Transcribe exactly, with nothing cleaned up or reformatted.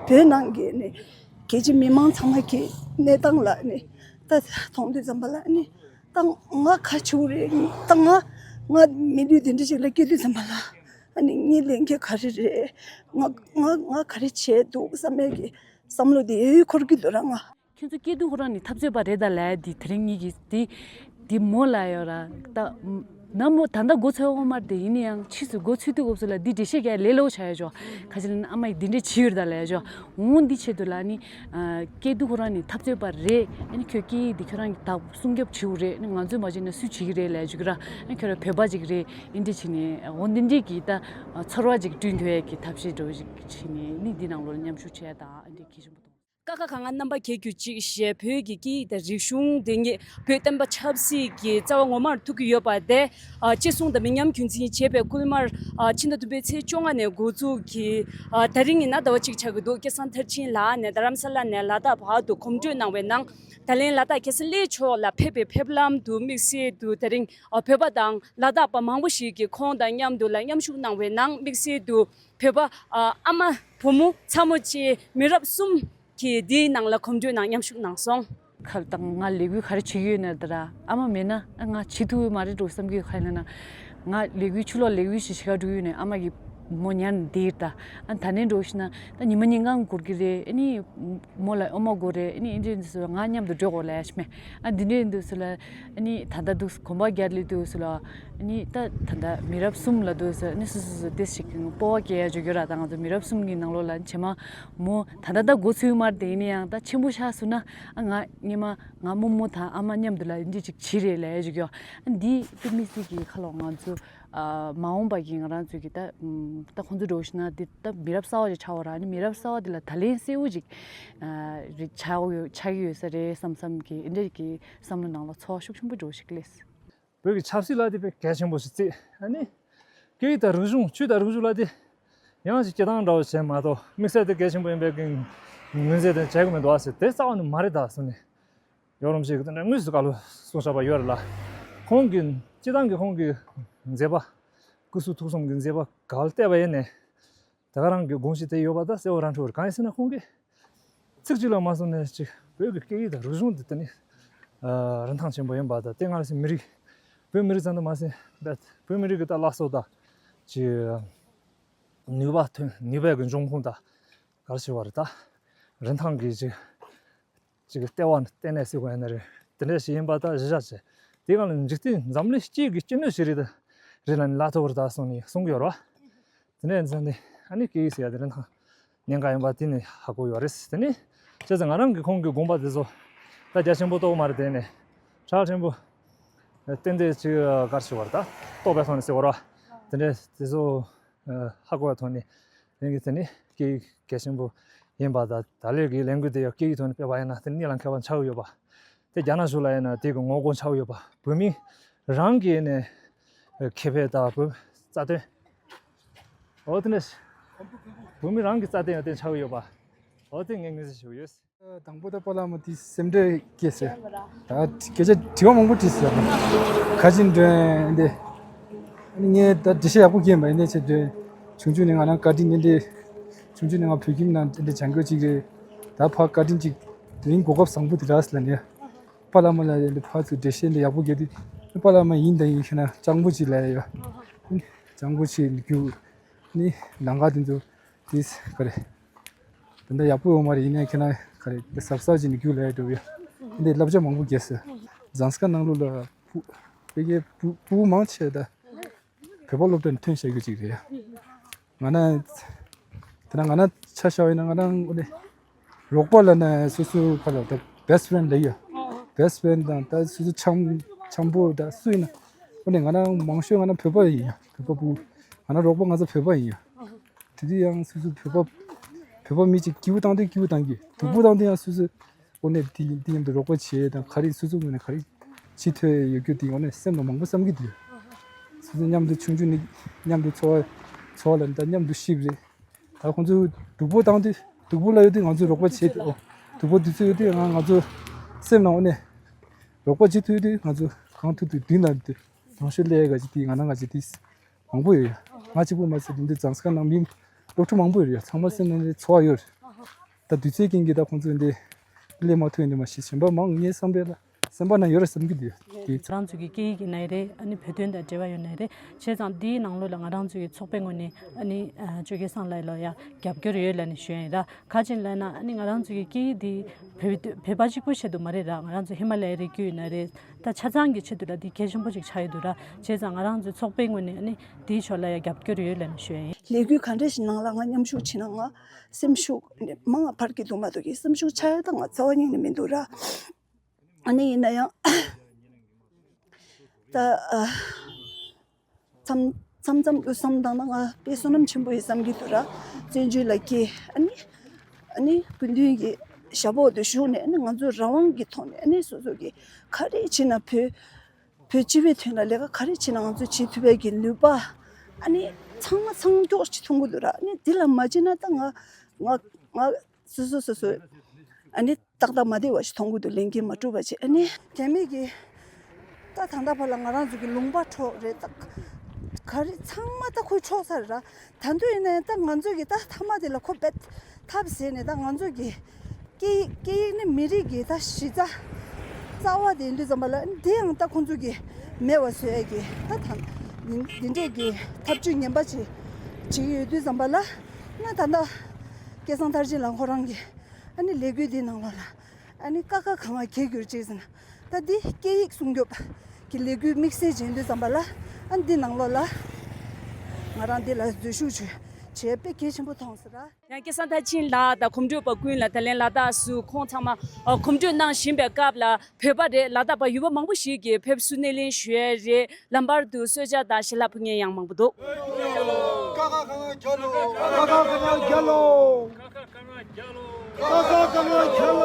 བོད་ནང་གི་ནི་རྒྱལ་སྤྱི་མི་མང་ཚང་མ་གི་གནས་སྟངས་ལ་ནི་ད་མཐོང་དུས་ཙམ་པ་ལ་ནི་ད་ང་ག་བྱེད་དགོས་རེད། ད་ང་ང་མི་ལུས་དེ་འདྲ་ཞིག་ལ་སྐྱེས་དུས་ཙམ་པ་ལ་ཨ་ནི་ངའི་ལས་འགན་ག་རེ་རེད། ང་ང་ང་ག་རེ་བྱས་འདུག་བསམ་ཡས་ཀྱི་བསམ་བློ་དེ་ཡོད་ཡོད་འཁོར་གྱི་འདུག་ར་ང་། ཁྱོད་ཚོ་སྐྱེས་དུས་ཁོ་རང་ནི་འཐབ་རྩོད་པ་རེད་ད་ལབ་ཡ་འདི་དེ་རིང་ངེད་ཀྱིས་འདི་འདི་མོ་ལབ་ཡོད་ར། ད་ན་མོ་ད་ལྟ་མགོ་ཚོས་འོ་མར་དེ་ཡིན་ན་ཡང་ཕྱིས་སུ་མགོ་ཚོས་དུས་སྐབས་སུ་ལ་འདི་འགྲེལ་བཤད་རྒྱག་ལས་སླ་པོ་ཆགས་ཡོད་ཅོག་ཁ་ཅིག་ལ་ནི་ཨ་མ་ཡིས་འདི་འདྲས་བྱས་ཡོད་ད་ལབ་ཡ་ཅོག་འོ་འདི་ཆེད་དུ་ལ་ནི་སྐྱེས་དུས་ཁོ་རང་ནི་འཐབ་རྩོད་པ་རེད། ཨ་ནི་ཁྱོད་སྐད་ཡིག་འདི་ཁྱོད་རང་གིས་ད་སྲུང་སྐྱོབ་བྱེད་དགོས་རེད། ཨ་ནི་ང་ཚོས་མ་བྱས་ན་སུས་བྱེད་ཀྱི་རེད་ལབ་ཡ་ཅིག་ར། ཨ་ནི་ཁྱོད་རང་བོད་པ་ཅིག་རེད། ཨིན་འདྲས་བྱས་ནས་འོ་འདི་འདྲས་ཀྱི་ད་ཚོར་བ་ཅིག་བསྐྲུན་ཐུབ་ཡ་གི་ཐབས་ཤེས་འདྲ་བོ་ཅིག་བྱས་ནས་ནི་འདི་ནང་ལོགས་ལ་མཉམ་ཞུགས་བྱས་ཡ་དང་ཨ་འདྲས་གལ་ཆེན་པོ་མཐོང་། ཀ་ཁ་ག་ང་རྣམ་པ་གྱེས་གྱུར་ཅིག་ཞེས། བོད་ཀྱི་སྐད་ཡིག་དང་རིག་གཞུང་དེ་ཉིད་བོད་བསྟན་པ་ཆབ་སྲིད་ཀྱི་རྩ་བ་ངོ་མར་ཐུག་གི་ཡོད་པ་དེ་ཨ་ཅི་གསུང་དང་མི་ཉམས་རྒྱུན་འཛིན་བྱེད་པའི་སྐུལ་མར་ཨ་ཕྱི་ཟླ་བདུན་པའི་ཚེས་བཅོ་ལྔ་ནས་འགོ་འཛུགས་ཀྱིས་ཨ་ད་རིང་ཡིན་ན་ཟླ་བ་གཅིག་ཆགས་ཀྱི་འདུག་སྐལ་བཟང་མཐར་ཕྱིན་ལགས་ནས་རྡ་རམ་ས་ལ་ནས་ལ་དྭགས་བར་དུ་གོམ་བགྲོད་གནང་བའི་ནང་། ད་ལན་ལ་དྭགས་རྒྱལ་ས་གླེ་ཕྱོགས་ལ་ཕེབས་པའི་ཕེབས་ལམ་དུ་དམིགས་བསལ་དུ་ད་རིང་ཨ་བོད་པ་དང་ལ་དྭགས་པ་མང་པོ་ཞིག་གིས་ཁོང་དང་མཉམ་དུ་ལ་མཉམ་ཞུགས་གནང་བའི་ནང་། དམིགས་བསལ་དུ་བོད་པ་ཨ་ཨ་མ་བུ་མོ་ཚ་མོ་བཅས་མི་རབས་གསུམ་གྱིས་འདིའི་ནང་ལ་གོམ་བགྲོད་ནང་མཉམ་ཞུགས་གནང་སོང་། ཁ་ལ་ད་ང་ལས་འགུལ་ག་རེ་བྱེད་ཀྱི་ཡོད་ན། ད་ར་ཨ་མ་མེད་ན་ཨ་ང་བྱེད་ཐུབ་ཀྱི་མ་རེད་འགྲོ་བསམ་གྱི་ཡོད། ག་རེ་ལབ་ན་ང་ལས་འགུལ་ཕྱི་ལོགས་ལས་འགུལ་ཞིག་བྱེད་ག་འགྲོ་གི་ཡོད་ནས་ཨ་མ་གིས་མོ་ཉར་ནས་བསྡད་ཡོད་ད། ཨ་ད་ནས་འགྲོ་ཞིག་ན་ད་ཉི་མ་གཉིས་གང་འགོར་གྱི་རེད། ཨ་ནི་མོ་ལ་ཨོ་མ་དགོས་རེད། ཨ་ནི་ཨིན་འདྲས་འདུག་སེ་ང་མཉམ་དུ་འགྲོ་དགོས་ལབ་ཡ་ཞིག་མེད། ཨ་འདི་འདྲས་འདུག་སེ་ལ་ཨ་ནི་ད་ལྟ་འདུག་གོམ་པ་རྒྱག་ལས་འདུག་སེ་ལ་ཨ་ནི་ད་ད་ལྟ་མི་རབས་གསུམ་ལ་འདུག་སེ་ཨ་ནི་སོ་སོ་སོ་ཏེ་ཞིག་སྤོབས་པ་སྐྱེ་ཡ་བརྗོད་རྒྱུ་ར། ད་ང་ཚོ་མི་རབས་གསུམ་གྱི་ནང་ལོགས་ལ་བྱེ་མ་མོ་ད་ལྟ་ད་འགོ་ཚུགས་མ་རེད་དེ། ཡིན་ན་ཡང་ད་ཆེན་པོ་ཆགས་སོང་ན་ཨ་ང་སྔོན་མ་ང་རྨོ་མོ་དང་ཨ་མ་མཉམ་དུ་ལ་འདི་ཅིག་བྱེད་རེད་ལབ་ཡ་བརྗོད་རྒྱུ། ཨ་འདི་ཏེ་དམིགས་བསལ་གྱི་ཁ་ལོ་ང་ཚོ་ཨ་མ་འོངས་པ་གི་ང་རང་ཚོའི་གི་ད་ཨམ་ད་ཁོང་ཚོ་འགྲོ་ཞིག་ན་དེ་ད་མི་རབས་གསར་བ་ཞིག་ཆགས་པ་ར། ཨ་ནི་མི་རབས་གསར་བ་དེ་ལ་ད་ལན་གསལ་བོ་ཞིག་ཨ་རེ་ཆགས་ཡོད་ཆགས་ཀྱི་ཡོད་ས་རེད་བསམ་བསམ་གི་འདྲ་གི་བསམ་བློ་ནང་ལ་ཚོར་བ་ཤུགས་ཆེན་པོ་འགྲོ་ཞིག་སླེབས། བོད་ཀྱི་ཆབ་སྲིད་ལ་དེ་དཔེ་གལ་ཆེན་པོ་ཞིག་བརྩིས། ཨ་ནི་སྐད་ཡིག་དང་རིག་གཞུང་ཆོས་དང་རིག་གཞུང་ལ་དེ་ཡང་ཞིག་སྐྱེ་སྟངས་འདྲ་བོ་བྱས་མ་གཏོགས་དམིགས་བསལ་དེ་གལ་ཆེན་པོ་ཡིན་པའི་གི་ངོས་འཛིན་དེ་བྱེད་དགོས་མི་འདུག་ཨ་ཟེར། དེ་རྩ་བ་ནས་མ་རེད་ད་གསུངས་ནས། ཡོ་རོབ་ཞིག་གི་དེ་འདྲ་དངོས་སུ་བཀའ་སློབ་གསུང་བཞག་པ་ཡོད་རེད་ལ། ཁོང་གི་སྤྱི་བཏང་གི་ཁོང་གི་མཛད་པ། སྐུ་གཟུགས་ཐུགས་གསུམ་གྱི་མཛད་པ་ག་ལ་བལྟས་པ་ཡིན་ནས། ད་ག་རང་གི་དགོངས་གཞི་དེ་ཡོད་པ་ད་གསལ་བོ་རང་འཕྲོ་རེད། གང་ཡིན་ཟེར་ན་ཁོང་གིས་ཚིག་གཅིག་ལ་མ་གསུངས་ནས་ཅིག་བོད་ཀྱི་སྐད་ཡིག་དང་རིག་གཞུང་དེ་དེ་ནི་རིན་ཐང་ཆེན་པོ་ཡིན་པ་དང་། དེ་སྔ་ལ་སྲིད་མི་རིགས་བོད་མི་རིགས་ཙམ་དུ་མ་ཟད་བོད་མི་རིགས་ཀྱི་ད་བླ་སྲོག་དང་ཅིག་ནུས་པ་ཐོན་ནུས་པའི་གི་འབྱུང་ཁུངས་དང་ག་རེ་ཞུ་བ་རེད། ད་རིན་ཐང་གི་ཅིག་ཅིག་ལྟེ་བ་ནས་ལྟེ་གནས་ཟེར་དགོས་ཡིན་ན་རེད། དེ་འདྲ་ཞིག་ཡིན་པ་ད་གཞི་བཞག་བྱས། དེ་གང་ལ་འཇིག་རྟེན་འཛམ་གླིང་སྤྱི་གི་སྤྱི་ནོར་ཞིག་རེད། རེད་ལ་ནི་ལ་ཐོ་བར་ད་སོང་ནས་གསུང་གི་ཡོད་རེད་བ། དེ་འདྲ་ཡིན་ཙང་ནི་ཨ་ནི་སྐད་ཡིག་ཟེར་ཡ་དེ་རིན་ཐང་གནད་འགག་ཡིན་པ་དེ་ནི་ཧ་གོ་ཡོད་རེད། དེ་ནི་བྱས་ཙང་ང་རང་གི་ཁོང་གི་དགོངས་པ་དེ་ཚོ་ད་རྒྱ་ཆེན་པོ་རྟོགས་མ་རེད། དེ་ནི་གྲགས་ཆེན་པོ་ཏན་ཏན་ཅིག་གར་ཞུ་བར་ད་རྟོགས་པའི་ཐོག་ནས་ཟེར་བ་རེད་བ། དེ་འདྲ་དེ་ཚོ་ཧ་གོ་བའི་ཐོག་ནས་དེང་གི་དེ་ནི་སྐད་ཡིག་གལ་ཆེན་པོ་ཡིན་པ་དང་། ད་ལོའི་གི་ལས་འགུལ་དེ་ཡང་སྐད་ཡིག་ཐོག་ནས་སྤེལ་བ་ཡིན་ན་དེ་ནི་གནད་ལ་འཁེལ་བ་ཆགས་ཀྱི་ཡོད་པ། དེ་རྒྱ་ནག་གཞུང་ལ་ཡིན་ན་དེ་གི་ངོ་རྒོལ་ཆགས་ཀྱི་ཡོད་པ། བོད་མི་རང་གི་ནས་ཁེ་ཕན་དང་བོད་རྩ་དོན། འོ་དེ་ནས་བོད་མི་རང་གི་རྩ་དོན་ཡང་དེ་ཆགས་ཀྱི་ཡོད་པ། འོ་དེ་ངས་ངོས་འཛིན་ཞུ་གི་ཡོད། དང་པོ་ད་པཱ་ལགས་མ་དེ་སེམས་ཁྲལ་སྐྱེས་ཟེར། ད་སྐད་ཆ་དྲི་བ་མང་པོ་དྲིས་ཟེར། ག་ཅིག་འདྲ་འདི། ཨ་ནི་ངས་ད་འགྲེལ་བཤད་ཡག་པོ་སྐྱེས་མ་ཡིན་ནས་བྱས་འདྲ། ཆུང་ཆུང་ནས་ང་རང་བཀའ་དྲིན་ནི་འདི། ཆུང་ཆུང་ནས་ང་བོད་ཁྱིམ་ནང་འདི་འདྲ་སྦྱང་དགོས་ཅིག་རེད། ད་ཕ་བཀའ་དྲིན་ཅིག་དེ་རིང་གོ་སྐབས་བཟང་པོ་དེ་རག་ཟེར་ལ་ནི། པཱ་ལགས་མ་ལ་འདི་ཕ་ཚོ་འགྲེལ་བཤད་འདི་ཡག་པོ་རྒྱག་དུས། པཱ་ལགས་མ་ཡིན་ད་ཡིན་ཤེ་ན་སྤྱང་པོ་ཅིག་ལ་ཡ། སྤྱང་པོ་ཅིག་རྒྱུག་ནི་ལམ་ཁ་དེ་ཚོ། དེས་ག་རེ། ད་ལྟ་ཡག་པོ་ཡོད་མ་རེད། ཡིན་ནའི་ཁྱེད་རང་ག་རེ་གཟབ་གཟབ་བྱས་ནས་རྒྱུགས་ལ་ཡ་འགྲོ་ཡ། འདི་བསླབ་བྱ་མང་པོ་རྒྱས་སོང་། ཛང་སི་ཀ་ནང་ལོགས་ལ་ཕྲུ་གུ་ཕྲུ་གུ་མང་ཆེ་ད་བོད་པ་སློབ་གྲྭ་ནས་ཐོན་བཞག་རྒྱུ་ཅིག་རེད་ཡ། ང་ན་དེ་ན་ང་ན་ཆ་བཞག་ཡིན་ན་ང་རང་འོ་ནི་རོགས་པ་ལ་ན་སོ་སོ་ཁ་ལ་ད་best friend ལ་ཡ། best friend དང་ད་སོ་སོ་འཆམ་འཆམ་པོ་ད་སུ་ཡིན་ན་འོ་ནི་ང་རང་མང་ཤོས་ང་རང་བོད་པ་ཡིན་ཡ། བོད་པ་ཕྲུ་གུ་ང་རང་རོགས་པ་ང་ཚོ་བོད་པ་ཡིན་ཡ། དེ་དུས་ཡང་སོ་སོ་བོད་པ་བོད་པ་མི་གཅིག་སྐྱིད་པོ་བཏང་དུས་སྐྱིད་པོ་བཏང་གི། སྡུག་པོ་བཏང་དུས་ཡང་སོ་སོ་འོ་ནས་དེ་དེ་མཉམ་དུ་རོགས་པ་བྱེད་དང་ག་རེ་སོ་སོ་ངོས་ནས་ག་རེ་བྱེད་ཐུབ་ཡོད་རྒྱུ་དེ་འོ་ནས་སེམས་ལ་མང་པོ་བསམ་གི་འདུག་སོ་སོ་མཉམ་དུ་ཆུང་ཆུང་ནས་མཉམ་དུ་འཚོ་བ་འཚོ་བ་ལ་ད་མཉམ་དུ་གཤིབ་རེད། ད་ཁོང་ཚོ་སྡུག་པོ་བཏང་དུས་སྡུག་པོ་ལ་ཡོད་དུས་ང་ཚོ་རོགས་པ་བྱེད་དེ། ཨོ་སྡུག་པོ་དུས་ཚོད་ཡོད་དུས་ང་ང་ཚོ་སེམས་ནང་འོ་ནས་རོགས་པ་བྱེད་ཐུབ་དུས་ང་ཚོ་གང་ཐུབ་ཐུབ་མདུན་ལ་དུས་དང་ཤོས་ལས་ག་ཅིག་དེ་ང་ན་ང་ཅིག་དེ། མང་པོ་ཡོད་ཡ། ང་གཅིག་པུ་མ་ཟད་འདི་འདི་ཛང་སི་ཀ་ནང་མི་སློབ་ཕྲུག་མང་པོ་ཡོད་ཡ། ཚང་མ་སེམས་ནང་ནས་ཚོར་བ་ཡོད་རེད། དུས་ཚོད་ཀྱིན་གྱི་ད་ཁོང་ཚོས་འདི་ལས་མ་ཐུབ་འདི་མ་ཤེས་གཞན་པ་མང་ངའི་བསམ་པའི་ལ་སེམས་པ་ན་ཡོད་རེད་བསམ་གྱི་འདུག་དེ་ང་རང་ཚོ་གི་སྐད་ཡིག་གི་ནང་རེད། ཨ་ནི་བོད་དོན་དང་འབྲེལ་བ་ཡོད་ནའི་རེད། བྱས་ཙང་འདིའི་ནང་ལོགས་ལ་ང་རང་ཚོ་གི་ཚོགས་པའི་ངོས་ནས་ཨ་ནི་ཨ་ཅོ་སྐལ་བཟང་ལགས་ལ་ཡང་རྒྱབ་སྐྱོར་ཡོད་ལབ་ནས་ཞུ་ཡ་ཡིན་ར། ག་ཅིན་ལབ་ན་ཨ་ནི་ང་རང་ཚོ་གི་སྐད་ཡིག་འདི་བོད་བོད་པ་གཅིག་པུ་ཆེད་དུ་མ་རེད་ར། ང་རང་ཚོ་ཧི་མ་ལ་ཡའི་རི་རྒྱུད་ཡིན་ནའི་རེད། ད་ཆ་ཚང་གི་ཆེད་དུ་ལ་འདི་གལ་ཆེན་པོ་ཅིག་ཆགས་ཡོད་འདུག་ར། བྱས་ཙང་ང་རང་ཚོའི་ཚོགས་པའི་ངོས་ནས་ཨ་ནི་འདིའི་ཕྱོགས་ལ་ཡང་རྒྱབ་སྐྱོར་ཡོད་ལབ་ནས་ཞུ་ཡ་ཡིན། ལས་འགུལ་ག་འདྲ་ཞིག་ནང་ལ་ང་མཉམ་ཞུགས་བྱེད་ན་ང་སེམས་ཤུགས་མང་བ་འཕར་གྱི་འདུག་མ་གཏོགས་ཀྱི་སེམས་ཤུགས་ཆག་ཡ་ད་ང་རྩ་བ་ཉིད་ནས་མི་འདུག་ར། ཨ་ནི་ཡིན་ན་ཡང་ད་ཨ། མཚམས་མཚམས་མཚམས་དུ་བསམ་བཏང་ན་ང་དཔེ་བསོད་ནམས་ཆེན་པོ་ཡིན་བསམ་གྱི་འདུག་ར། བཙན་བྱོལ་ལ་སྐྱེས་ཨ་ནི་ཨ་ནི་སྐུ་མདུན་གྱི་ཞབས་འོག་ཏུ་བཞུགས་ནས་ཨ་ནི་ང་ཚོ་རང་དབང་གི་ཐོག་ནས་ཨ་ནི་སོ་སོ་གི་ག་རེ་བྱེད་ན་བོད་བོད་སྤྱི་པའི་དོན་ལ་ལས་ཀ་ག་རེ་བྱེད་ན་ང་ཚོ་བྱེད་ཐུབ་པའི་གི་ནུས་པ་ཨ་ནི་ཚང་མ་ཚང་མགྱོགས་ཅིག་མཐོང་གི་འདུག་ར། ཨ་ནི་འདི་ལ་མ་བྱེད་ན་ད་ང་ང་ང་སོ་སོ་སོ་སོ་ཨ་ནི་ཏག་ཏག་མ་བདེ་བ་ཞིག་མཐོང་གི་འདུག་ལས་འགན་མ་གྲུབ་པ་བྱས་ཨ་ནི་རྒྱ་མི་གི་ད་ད་ལྟ་བར་ལ་ང་རང་ཚོ་གི་ལུང་པ་འཕྲོག་རེད། ད་ག་རེ་ཚང་མ་ད་ཁོས་འཕྲོག་ཚར་ར། ད་དུང་ཡིན་ན་ཡང་ད་ང་ཚོ་གི་ད་མཐའ་མ་དེ་ལ་ཁོ་བེད་ཐབས་ཟད་ནས་ད་ང་ཚོ་གི་སྐད་ཡིག་སྐད་ཡིག་ནི་མི་རིགས་ཀྱི་ད་གཞི་རྩ་རྩ་བ་དེ་ཡིན་དུས་ཙམ་པ་ལ་འདི་ཡང་ད་ཁོང་ཚོ་གི་མེད་པ་བཟོ་ཡས་ཀྱི་ད་ད་འདི་འདི་འདྲས་ཀྱི་ཐབས་ཇུས་ངན་པ་ཅིག་བྱེད་ཀྱི་ཡོད་དུས་ཙམ་པ་ལ་ང་ད་ལྟ་སྐལ་བཟང་མཐར་ཕྱིན་ལགས་ཁོ་རང་གི་ཨ་ནི་ལས་འགུལ་འདིའི་ནང་ལོགས་ལ་ཨ་ནི་ཀ་ཁ་ག་ང་ག་གྱུར་ཅིག་ཟེར་ན་ད་འདི་སྐད་ཡིག་སྲུང་སྐྱོབ་ཀྱི་ལས་འགུལ་དམིགས་བསལ་བྱེད་དུས་ཙམ་པ་ལ་ཨ་འདི་ནང་ལོགས་ལ་ང་རང་འདི་ལ་འཛུལ་ཞུགས་བྱེད་བྱེད་དཔེ་གལ་ཆེན་པོ་མཐོང་སོང་ར། ཡང་སྐལ་བཟང་མཐར་ཕྱིན་ལགས་དང་གོམ་བགྲོད་པ་ཀུན་ལ་ད་ལན་ལ་དྭགས་སུ་ཁོང་ཚང་མ་ཨ་གོམ་བགྲོད་གནང་བཞིན་པའི་སྐབས་ལ་བོད་པ་རེད། ལ་དྭགས་པ་ཡུལ་པ་མང་པོ་ཞིག་གིས་ཕེབས་བསུ་སྣེ་ལེན་ཞུ་ཡས་རེད། ལམ་བར་དུ་གསོལ་ཇ་དང་ཞལ་ལག་ཕུལ་མཁན་ཡང་མང་པོ་འདུག་ཀ་ཁ་ག་ང་རྒྱལ་ལོ། ཀ་ཁ་ག་ང་རྒྱལ་ལོ། ཀ་ཁ་ག་ང་རྒྱལ་ལོ། ཀ་ཁ་ག་ང་རྒྱལ་ལོ།